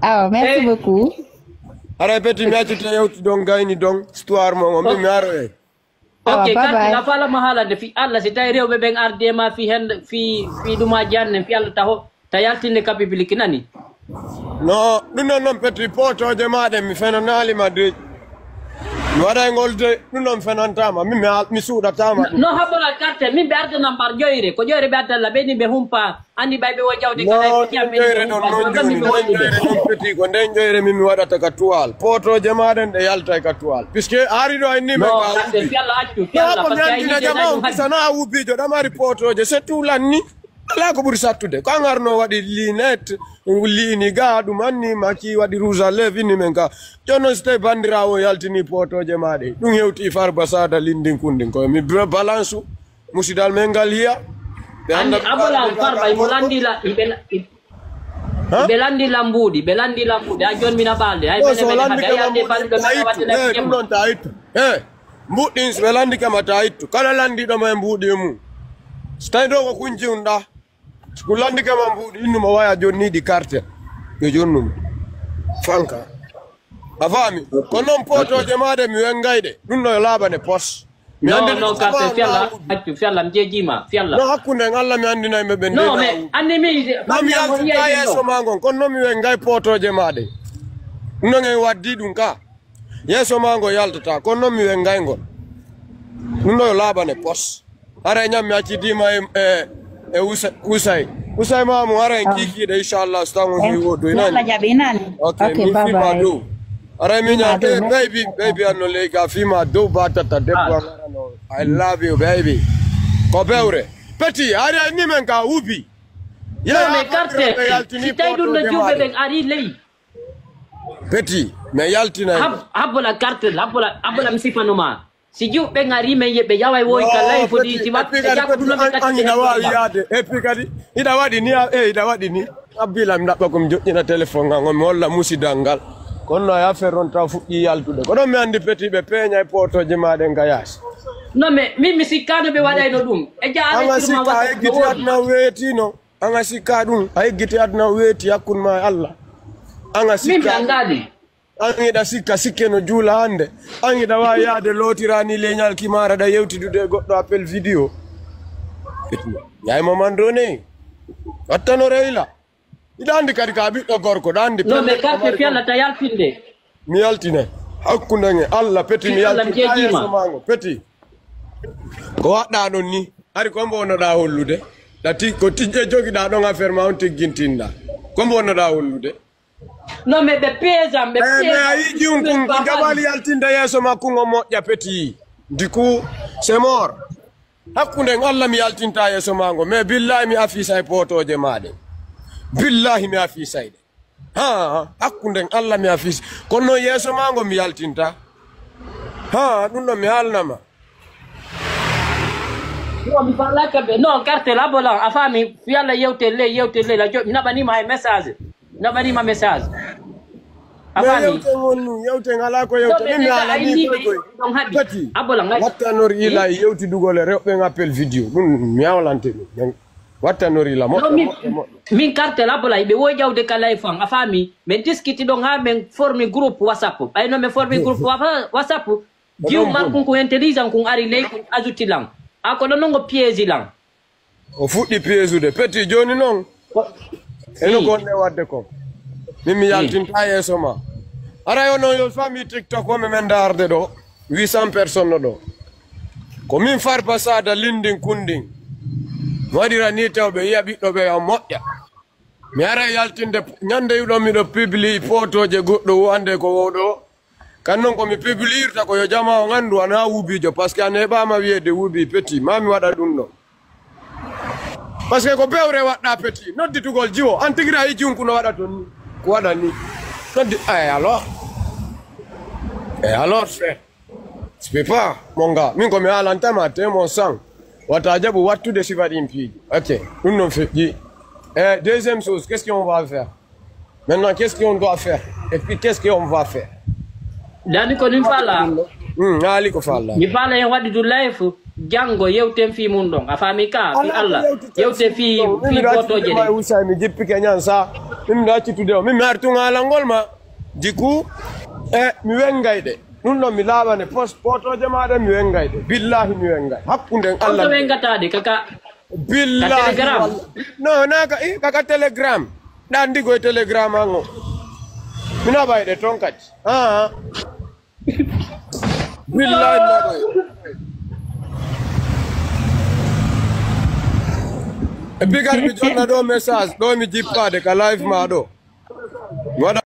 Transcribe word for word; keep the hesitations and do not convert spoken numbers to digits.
Awa, merci beaucoup. Haray Petit, mi accita yewti don gayni don histoire mo on, mi mi aroye. Ok, bye bye. Kati la fala mahala de fi Allah, si tawi rewɓe ɓen ardi e ma fi hen, fi, fi ɗuma janne, fi Allah taho, ta yaltinde ka public nani. No, ɗum non non Petit, potoje ma ɗen, mi fenanaali ma de. Mi waɗay ngol de, ɗum non fenantama, min mi, al- mi suuɗatama ɗum. No haɓola carte, min ɓe arda nambar ƴoyre, ko ƴoyre ɓe addalla, ɓe ni ɓe humpa, andi ɓay ɓe wo jawdi kala e foti amen ɓe humpa, non non min mi woni ɓe. Petit, ko nden ƴoyre min mi waɗata ka tuwal. Potoje ma ɗen ɗe yaltay ka tuwal. Puisque ari ɗo anni men ka carte, fi Allah accu, fi Allah, ko mi andina jama on, kisana a wubijo, ɗam ari potoje, c'est tout lanni. Alaa ko ɓuri sattude. Ko an arno waɗi linet, liini ga, ɗum anni maki waɗi rouge à lèvres, inni men ka. Jooni non si tawi banndiraawo yaltini potoje ma ɗe. Ɗum hewti Farba Sada Lindin Kundin. Ko mi bra- balance musidal men ngal hiya. Ɓe andi annda Abola Farba, imo landi la, iɓe la, i- Ha? Iɓe landi lambuɗi, ɓe landi lambuɗi. A jooni mina balde. Ay, no, mene, so mene, landi kama balde, ɗum ɗon ta ittu. Eh, ɗum ɗon ta ittu. Eh. Mbuuɗi ɗin, si ɓe lanndike ma, taa ittu. Kala lanndiiɗo ma e mbuuɗi e mum. Si tawii ɗoo ko kun jiwnuɗaa, si kun lanndike ma mbuuɗi, innu mo waya jonnii ɗi carte. Yo jonnu mo. Fanka. A faami? Ok. Ko non pootooje maa ɗe mi wenngay ɗe. Ɗum ɗoo yo laaɓane pos. Mi non, anndi non, carte, fialla, accu, fialla, mi jeejii ma, fialla. Non, hakkunde en Alla mi anndinay ɓe ɓe non, mais anni mi, non, mi yaltinta yeeso maa ngon. Kono non mi wenngay pootooje maa ɗe. Ɗum ɗon en waddii ɗum ka. Yeeso maa ngo yaltataa, kono non mi wenngay ngol. Ɗum ɗoo yo laaɓane pos. Haray ñam mi accidiima e, e, e Usa-, Usay. Usay maamu, haray en kiikiiɗe, inchallah, so taw on heewi woɗɗoy nani. Yalla jaɓi nani. Ok, ok, mi bye fiima bye. Dow. Haray mi ñam, eh, baby, baby anno ley ga fiima dow ba tata debbo an arano. I love you, baby. Ko bewre. Petit, haray ni men ka wubi. Non, mais carte, si tawi ɗum no juuɓe ɓen ari ley. Petit, mi yaltinay. Hab-, habbola carte, habbola, habbola mi sifano ma. Si juuɓe ɓen ari men yeɓe yaway woy ka lay fodi si wat e jakko ɗum no ɓe an ina waawi yaade. Et puis kadi, ina waɗi ni, a, eh, ina waɗi ni. Abbilam ɗaɓɓa ko mi joƴƴina téléphone ngal, mi holla musidal ngal. Kono no e affaire on taw fuɗɗi yaltude. Ko ɗon mi anndi Petit ɓe peeña e pootooje maa ɗen ka yaasi. Non, mais min mi sikkaano ɓe waɗayno ɗum. E jaa an sikka a eggiti aduna weeti no. An a sikka ɗum, a eggiti aduna o weeti hakkunde ma e Allah. An a sikka. Min mi anndaali. An hiɗa sikka, sikke no juula hannde. An hiɗa waawi yaade lootiraa ni leñal kimaara ɗa yewtidude e goɗɗo appel vidéo. Yaay mo man ɗo ne. Wattano reyla. Hiɗa anndi kadi ka ɓiɗɗo gorko, ɗa anndi non, mais carte fialla ta yaltinde. Mi yaltine. Hakkunde nge Allah, Petit, mi yaltine. Yeeso maa ngo, Petit. Ko waɗɗaa ɗon ni? Ari ko mbo wonnoɗaa hollude? Ɗa ti-, ko tijje jogiɗaa ɗon affaire ma on tiggintinɗaa. Ko mbo wonnoɗaa hollude? Non, mais ɓe peesan, ɓe peesan. Eh, mais a yiɗi on kun, ko jabal yaltinde yeeso makko ngo moƴƴa Petit. Du coup, c'est mort. Hakkunde en Allah mi yaltinta yeeso maa ngo, mais billahi mi afisay pootooje maa ɗe. Billahi mi afisay ɗe. Ha, hakkunde en Allah mi afis. Kono non yeeso maa ngo mi yaltinta. Ha, ɗum ɗon mi haalnama. Non, mi faalaaka ɓe. Non, carte la bolan, a faami, fi Allah yewte ley, yewte ley, la jo-, mi naɓaniima hay message. Naɓaniima message. A faami? Yewte ngon nun, yewte ngalaa ko yewte. Min mi haalanii koy koy. Petit, wattanor ila e yewtidugol e rewɓe en appel vidéo. Ɗum mi hawlante ɗum. Wattanor ila moƴƴo, moƴƴo, moƴƴo. Min carte la bolan, ɓe woy ƴawde ka live an, a faami? Min diskiti ɗon haa min formi groupe WhatsApp. Ɓay no min formi groupe wa-, WhatsApp, jiw markun kun intelligent kun ari ley kun ajuti lan. A ko ɗon non ngo piège lan. O fuɗɗi piyeesude. Petit, jooni non. Eno ko honɗe waɗde kon. Min mi yaltinta yeeso ma. Aray onon yo famille TikTok wonɓe men ndaarde ɗo. Huit cents personnes no ɗo. Ko min Farba Sada Lindin Kundin. Mi waɗira ni tewɓe yiya ɓiɗɗo ɓe on moƴƴa. Mi ara yaltinde ñande yuɗo miɗo publie pootooje goɗɗo wo annde ko wowɗo o. Kan non ko mi publiirta ko yo jamaa on anndu, wanaa wubiijo, parce que a neeɓaama wiyeede wubii Petit, maa mi waɗa ɗum ɗon. Parce que ko bewre waɗɗaa Petit, nodditugol jiwo, an tigi a yi'i junku no waɗa ton ni, ko waɗa ni. Noddi, eh, alors? Eh, alors, frère? Je peux pas, mon gars. Min ko mi haalanta ma, t'es mon sang. Wata jaɓu wattude sifa ɗin piiji. Ok, ɗum non feƴƴi. Eh, deuxième chose, qu'est-ce qu'on va faire? Maintenant, qu'est-ce qu'on doit faire? Et puis, qu'est-ce qu'on va faire? Dani ko nin fala. Hmm, haali ko fala. Ni fala en waɗi du live. Janngo yewten fii mun ɗon. A faami ka? Fii Alla, yewten fii, fii bootooje ɗen. Usay mi jippike ñan sa. Min mi accitude o. Min mi artu ŋaalangol ma. Jiku, e, mi wengay ɗe. Ɗun ɗon mi laaɓane post bootooje maa ɗen, mi wengay ɗe. Billaahi mi wengay. Hakkunden Alla. On to wengataade, kaka. Billaahi. Ka Telegram? No, na ka, i, ka, ka Telegram. Ɗan digo e Telegram an o. Mi naɓay ɗe ton kadi. Ah. Billaahi mi naɓay. E bigar mi jonna ɗo message, ɗo mi jippaade ka live maa ɗo. Mi waɗa